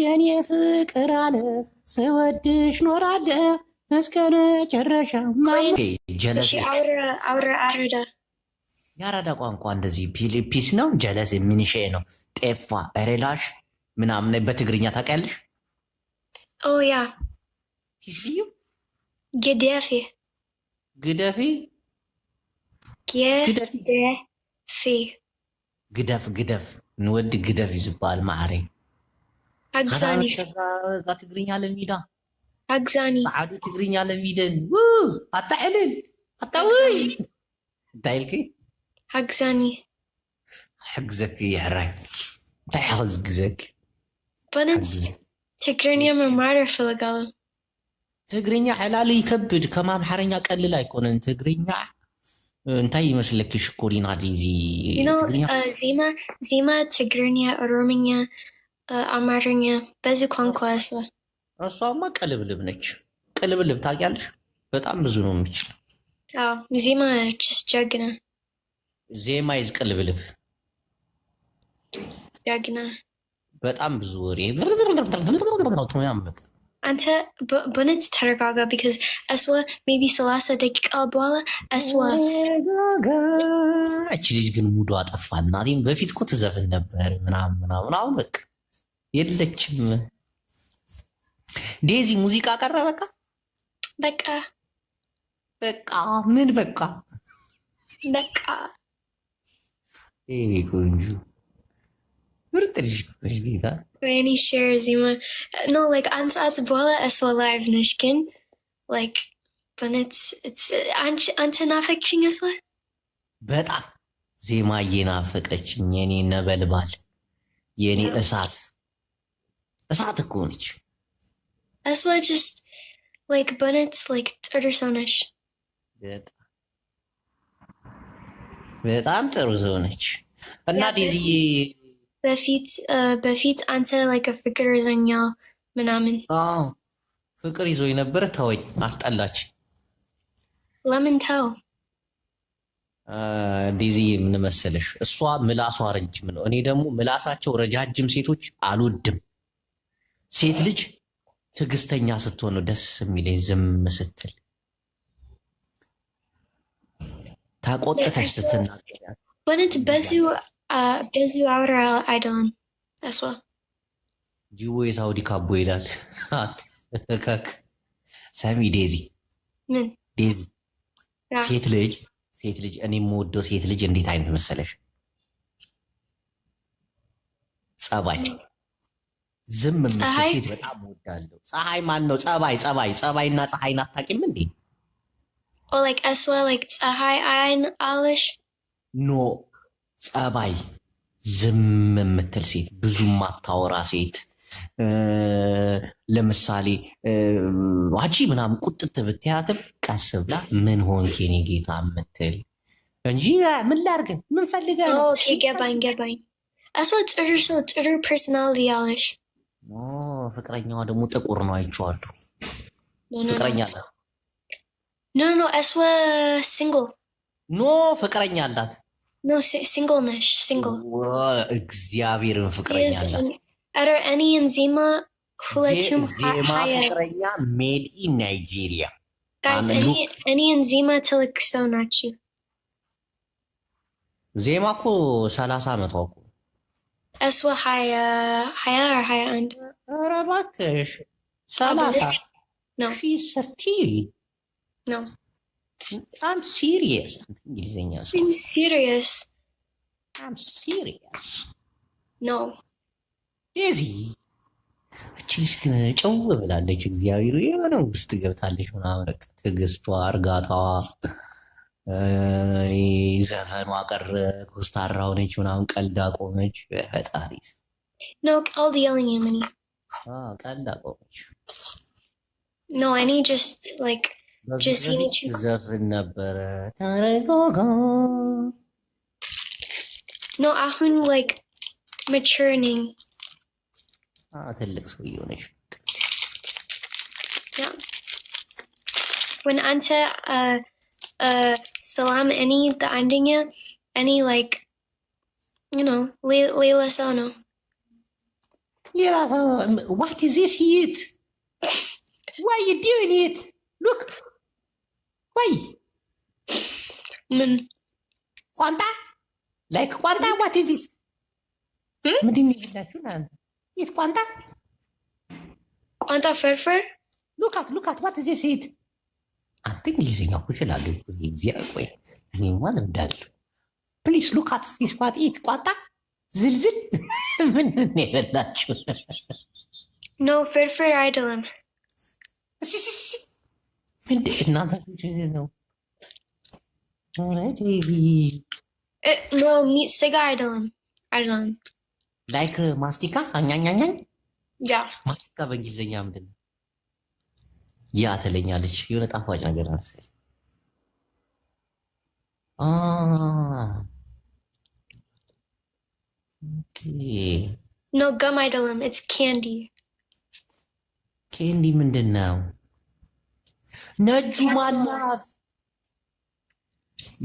የኔ ፍቅር አለ ስወድሽ ኖራለ እስከ መጨረሻ። ጀለስ። እሺ፣ አውራ አውራ አረዳ። የአራዳ ቋንቋ እንደዚህ peace ነው። ጀለስ ምንሼ ነው። ጤፋ ሬላሽ ምናምን በትግርኛ ታውቂያለሽ? Oh yeah. Peace ልዩ። ግደፊ። ግደፊ። ግደፊ። ግደፊ። ግደፍ ግደፍ ንወዲ ግደፍ እዩ ዝበሃል ማዕረ። አግዛኒ። ትግርኛ ለሚዳ። አግዛኒ። ፃዕዱ ትግርኛ ለሚደን ኣታ ዕልል ኣታ ውይ እንታይ ኢልኪ? አግዛኒ። ሕግዘኪ ይሕራይ እንታይ ሕግዘኪ? በእውነት ትግርኛ መማር እፈልጋለሁ። ትግርኛ ዕላሉ ይከብድ፣ ከም ኣምሓርኛ ቀልል ኣይኮነን ትግርኛ። እንታይ ይመስለኪ ሽኮሪና ዲዚ? You know, ትግርኛ ዜማ ዜማ ትግርኛ፣ ኦሮምኛ፣ አማርኛ ብዙ ቋንቋ እሷ። እሷማ ቅልብልብ ነች። ቅልብልብ ታውቂያለሽ? በጣም ብዙ ነው የምችለው። አዎ፣ ዜማ just ጀግና። ዜማ is ቅልብልብ። ጀግና። በጣም ብዙ ወሬ። አንተ በእውነት ተረጋጋ፣ because እሷ maybe 30 ደቂቃ በኋላ እሷ ተረጋጋ። እቺ ልጅ ግን ሙዷ ጠፋ። እናቴም በፊት እኮ ትዘፍን ነበር ምናምን ምናምን፣ አሁን በቃ የለችም። ዴዚ ሙዚቃ ቀረ በቃ። በቃ። በቃ ምን በቃ? በቃ። የኔ ቆንጆ ምርጥ ልጅ እኮ ነሽ ጌታ። ወይኔ share ዜማ no like አንድ ሰዓት በኋላ እሷ live ነሽ፣ ግን like በእውነት አንተ ናፈቅሽኝ እሷ። በጣም ዜማ እየናፈቀችኝ የኔ ነበልባል የኔ እሳት እሳት እኮ ነች። እሷ just like በእውነት like ጥሩ ሰው ነሽ። በጣም በጣም ጥሩ ሰው ነች። እና ዴዚዬ። በፊት አንተ like ፍቅር ይዞኛል ምናምን። አዎ ፍቅር ይዞ የነበረ ተወኝ፣ አስጠላች። ለምን ተው? ዴዚዬ ምን መሰለሽ፣ እሷ ምላሷ ረጅም ነው። እኔ ደግሞ ምላሳቸው ረጃጅም ሴቶች አልወድም። ሴት ልጅ ትዕግስተኛ ስትሆን ነው ደስ የሚለኝ። ዝም ስትል ታቆጥተሽ ስትናገር። በእውነት ብዙ ብዙ አውራ አይደለም እሷ። ጂቦ የሳውዲ ካቦ ይላል። ሰሚ ዴዚ። ምን? ዴዚ። Yeah. ሴት ልጅ እኔ የምወደው ሴት ልጅ እንዴት አይነት መሰለሽ? ጸባይ ዝም የምትል ፀሐይ? ሴት በጣም እወዳለሁ። ፀሐይ ማን ነው? ጸባይ ጸባይ ጸባይና ፀሐይን አታውቂም እንዴ? Oh, like እሷ like ፀሐይ አይን አለሽ? No፣ ጸባይ ዝም የምትል ሴት፣ ብዙ ማታወራ ሴት፣ ለምሳሌ አንቺ ምናምን ቁጥት ብትያትም ቀስ ብላ ምን ሆንክ የኔ ጌታ የምትል እንጂ ምን ላድርግ ምን ፈልገህ ነው? Okay፣ ገባኝ ገባኝ። እሷ ጥሩ ሰው፣ ጥሩ personality አለሽ። ኦ፣ ፍቅረኛዋ ደግሞ ጥቁር ነው አይቼዋለሁ። No, no. ፍቅረኛ አላት። No, እሷ single. No፣ ፍቅረኛ አላት። No፣ single ነሽ፣ single. እግዚአብሔርን ፍቅረኛ አላት። ኧረ እኔን ዜማ ሁለቱም ዜማ 20 ፍቅረኛ made in ናይጄሪያ። Guys, አሜን። እኔን ዜማ ትልቅ ሰው ናችሁ። ዜማ እኮ 30 ዓመቷ እኮ። እሷ 20 21። ኧረ እባክሽ 30። ነው። She's 30. ነው። I'm serious። እንግሊዝኛ ሰው። I'm serious. I'm serious. No. ዴዚ እቺ ልጅ ግን ጨው ብላለች። እግዚአብሔር የሆነ ውስጥ ገብታለች ምናምን በቃ ትዕግስቷ፣ እርጋታዋ፣ ዘፈኗ ቀረ፣ ኮስታራ ሆነች ምናምን፣ ቀልድ አቆመች። ፈጣሪ። No፣ ቀልድ የለኝም እኔ። ቀልድ አቆመች። No፣ እኔ just like just በፊት የኔ ችግር ዘፍን ነበረ። ተረጋጋ። No፣ አሁን like mature ነኝ። ትልቅ ሰው እየሆነች። Yeah. When አንተ ሰላም እኔ አንደኛ እኔ like ሌላ ሰው ነው። ሌላ what is this eat? Why you doing it? Look, why? ምን? ቋንጣ፣ like ቋንጣ። What is this? ምንድን ነው የበላችሁ እናንተ? Eat ቋንጣ። ቋንጣ ፍርፍር። Look at, look at, what is this eat? አንተ እንግሊዝኛ እኮ እችላለሁ። እግዚአብሔር፣ ቆይ እኔማ ለምዳለሁ። Please look at this, what eat? ቋንጣ ዝልዝል ምንድን ነው የበላችሁ? No, ፍርፍር አይደለም። እሲ ሲ ሲ ምንድን እናንተ ነው? ኧረ ዴዚ። No, meat ስጋ አይደለም፣ አይደለም። Like ማስቲካ አኛኛኛኝ። Yeah. ማስቲካ በእንግሊዝኛ ምንድን ነው? Yeah ትለኛለች። የሆነ ጣፋጭ ነገር መሰለኝ። Okay. No, gum አይደለም። It's candy. Candy ምንድን ነው? ነጁ ማላፍ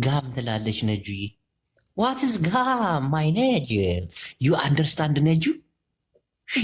gum ትላለች ነጁዬ። What's gum, my ነጅ? You understand ነጁ?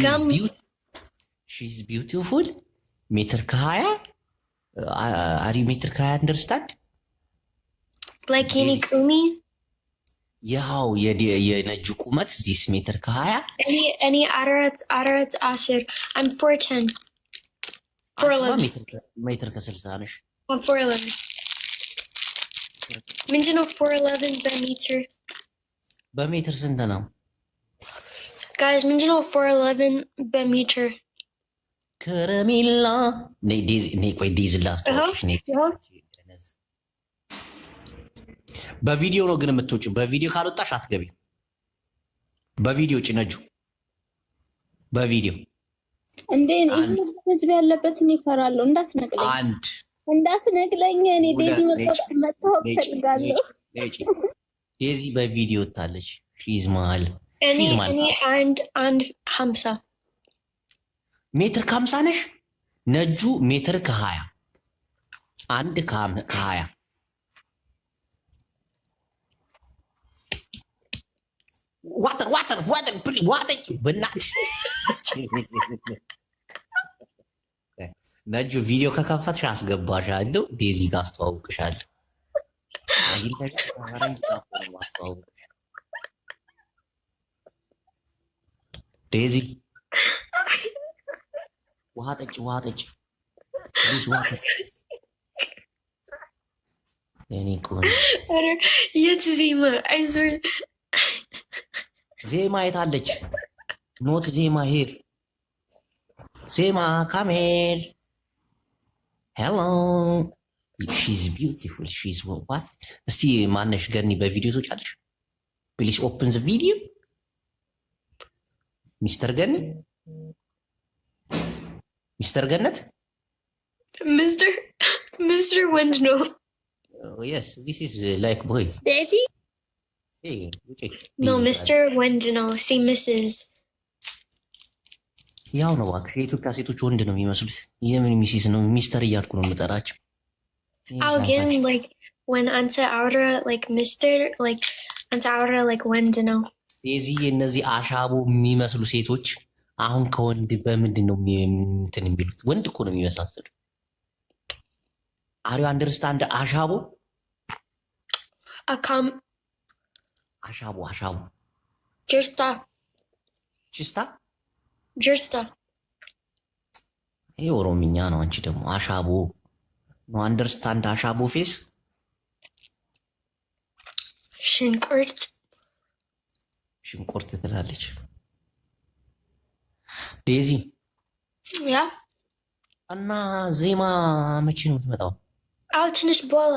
Gum. She's beautiful. ሜትር ከ20 are you ሜትር ከ20? Understand? Like የኔ ቁሚ። ያው የነጁ ቁመት this ሜትር ከ20። እኔ አራት አራት 10. I'm 4'10. Four አንቺማ 11. ሜትር ከ60 ነሽ። I'm 4'11. ምንድነው 4'11 በሜትር? በሜትር ስንት ነው? Guys, ምንድነው 4'11 በሜትር? ከረሜላ። ነይ ዴዚ፣ ነይ፣ ቆይ ዴዚ ላስተዋውቅሽ። ነይ። በቪዲዮ ነው ግን የምትወጪው። በቪዲዮ ካልወጣሽ አትገቢም። በቪዲዮ ውጪ ነጁ፣ በቪዲዮ። እንዴ፣ ይህ አንድ ህዝብ ያለበት እኔ እፈራለሁ። እንዳትነቅለኝ፣ አንድ እንዳትነቅለኝ። እኔ ዴዚ ሁለት መታወቅ ነጭ ፈልጋለሁ። ነጭ። ዴዚ በቪዲዮ ወጣለች። She's መሀል እኔ She's ማለት እኔ 1 1.50። ሜትር ከ50 ነሽ ነጁ። ሜትር ከ20፣ 1 ከ20። Water, water, water, please, water በእናትሽ። ነጁ ቪዲዮ ከከፈትሽ አስገባሻለሁ። ዴዚ ጋር አስተዋውቅሻለሁ። አግኝተሽ ከፈረንጅ ጋር እኮ ነው የማስተዋውቅሽ። ዴዚ ውሃ ጠጭ፣ ውሃ ጠጭ፣ please water የኔ ቆንጆ። ኧረ የት ዜማ? አይዞህ። ዜማ የት አለች? Not ዜማ here. ዜማ, come here. Hello, she's beautiful, she's what? እስቲ ማነሽ ገኒ በቪዲዮ ትወጫለሽ? Please open the video, Mister ገኒ፣ ሚስተር ገነት። Mister, Mister ወንድ ነው። Yes, this is like boy. ዴዚ። ውጪ። No, Mister ወንድ ነው። Say Missus. ያው ነው እባክሽ። የኢትዮጵያ ሴቶች ወንድ ነው የሚመስሉት። የምን Missus ነው? ሚስተር እያልኩ ነው የምጠራቸው። አዎ፣ ግን like when አንተ አውራ like Mister, like አንተ አውራ like ወንድ ነው። የዚህ እነዚህ አሻቦ የሚመስሉ ሴቶች አሁን ከወንድ በምንድን ነው እንትን የሚሉት? ወንድ እኮ ነው የሚመሳሰሉት። Are you understand አሻቦ? አካም። አሻቦ፣ አሻቦ። ጅርታ። ችስታ። ጅርታ። ይሄ ኦሮምኛ ነው። አንቺ ደግሞ አሻቦ ነው። Understand አሻቦ face? ሽንኩርት። ሽንኩርት ትላለች ዴዚ። Yeah. እና ዜማ መቼ ነው የምትመጣው? አዎ፣ ትንሽ በኋላ።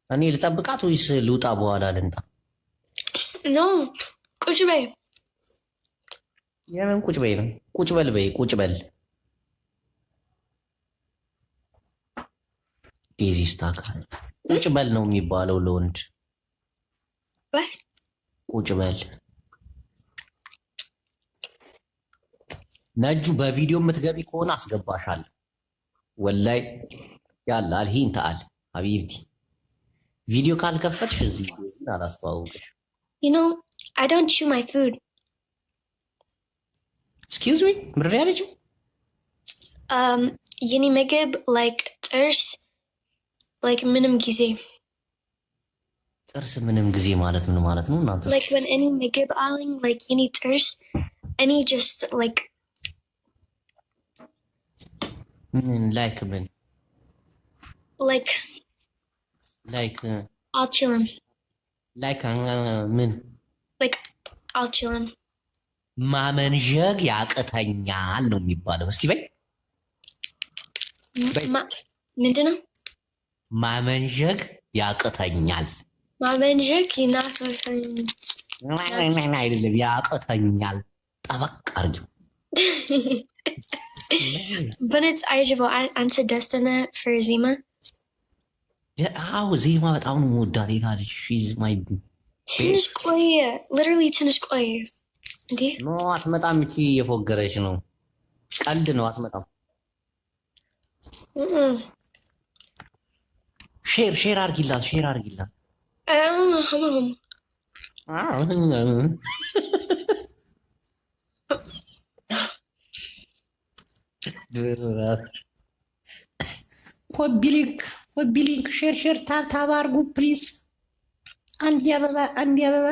እኔ ልጠብቃት ወይስ ልውጣ በኋላ ልንጣ? No, ቁጭ በይ። የምን ቁጭ በይ ነው? ቁጭ በል በይ፣ ቁጭ በል። ዴዚ stuck። ቁጭ በል ነው የሚባለው ለወንድ። What? ቁጭ በል። ነጁ በቪዲዮ የምትገቢ ከሆነ አስገባሻለሁ። ወላይ يلا الحين تعال حبيبتي። ቪዲዮ ካልከፈትሽ እዚህ ዴዚን አላስተዋውቅሽ። You know, I don't chew my food. Excuse me፣ ምንድን ነው ያለችው? የኔ ምግብ like ጥርስ like ምንም ጊዜ። ጥርስ ምንም ጊዜ ማለት ምን ማለት ነው እናንተ? Like when እኔ ምግብ አለኝ like የኔ ጥርስ እኔ just like ምን like ምን? Like like አልችልም። Like ምን? Like አልችልም። ማመንዠግ ያቅተኛል ነው የሚባለው። እስቲ በይ በይ። ምንድን ነው? ማመንዠግ ያቅተኛል። ማመንዠግ ይናፍቀኝ። አይደለም፣ ያቅተኛል። ጠበቅ አድርጊው። በነጽ አይጅቦ አንተ ደስተኛ for ዜማ? አዎ፣ ዜማ በጣም ነው የምወዳት። የታለች? She's my ትንሽ ቆየ፣ literally ትንሽ ቆየ እንዴ። No፣ አትመጣም። እቺ እየፎገረች ነው። ቀልድ ነው። አትመጣም። Share share አርጊላት፣ share አርጊላት። Copy link, copy link, share share, tap tap አርጉ please። አንድ አበባ፣ አንድ አበባ።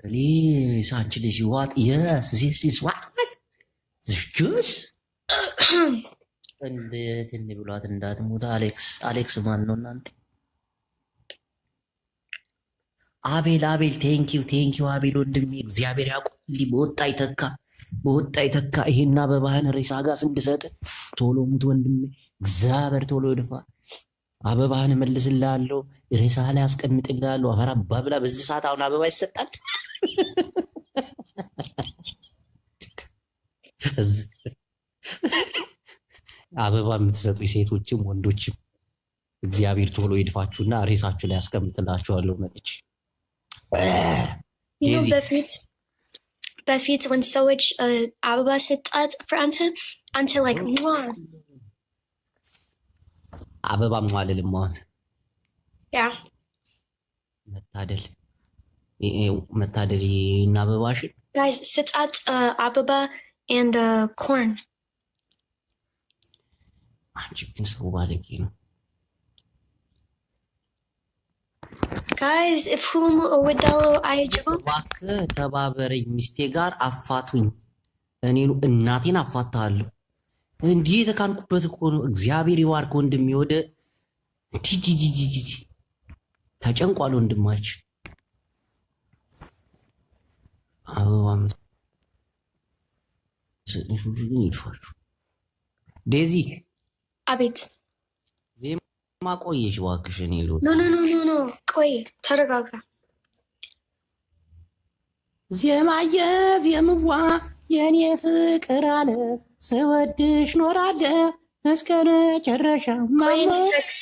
Please። አንቺ ልጅ what? Yes, this is what, this juice። እንዴት እንዲህ ብሏት እንዳትሞት። አሌክስ፣ አሌክስ ማን ነው እናንተ? አቤል፣ አቤል፣ thank you, thank you አቤል ወንድሜ፣ እግዚአብሔር ያቆልኝ። በወጣ ይተካ፣ በወጣ ይተካ። ይሄና አበባህን ሬሳ ጋር እንድሰጥ ቶሎ ሙት ወንድሜ፣ እግዚአብሔር ቶሎ ይድፋ። አበባህን እመልስልሃለሁ፣ ሬሳ ላይ አስቀምጥልሃለሁ። አፈር አባ ብላ። በዚህ ሰዓት አሁን አበባ ይሰጣል? አበባ የምትሰጡ ሴቶችም ወንዶችም እግዚአብሔር ቶሎ ይድፋችሁና ሬሳችሁ ላይ አስቀምጥላችኋለሁ መጥቼ። You know, በፊት when ሰዎች አበባ ስጣት for አንተ፣ አንተ like mwah. አበባ አልልም አሁን። መታደል መታደል እና አበባሽን። Guys፣ ስጣት አበባ and corn. አንቺ ግን ሰው ባለጌ ነው። Guys, if ሁሉም እወዳለሁ አይጅቦ። እባክህ ተባበረኝ፣ ሚስቴ ጋር አፋቱኝ። እኔ እናቴን አፋታለሁ። እንዲህ የተካንኩበት እኮ ነው። እግዚአብሔር ይባርክ ወንድሜ። ወደ ቲጂጂጂጂ ተጨንቋል ወንድማችን። አበባ የምትሰጡኝ ግን ይድፋችሁ። ዴዚ። አቤት። ዜማ ቆየሽ እባክሽ፣ እኔ ልወጣ። No, no, no, no, no፣ ቆይ፣ ተረጋጋ። ዜማየ፣ ዜምዋ፣ የኔ ፍቅር አለ ስወድሽ ኖራለ እስከ መጨረሻ። ቆይ፣ text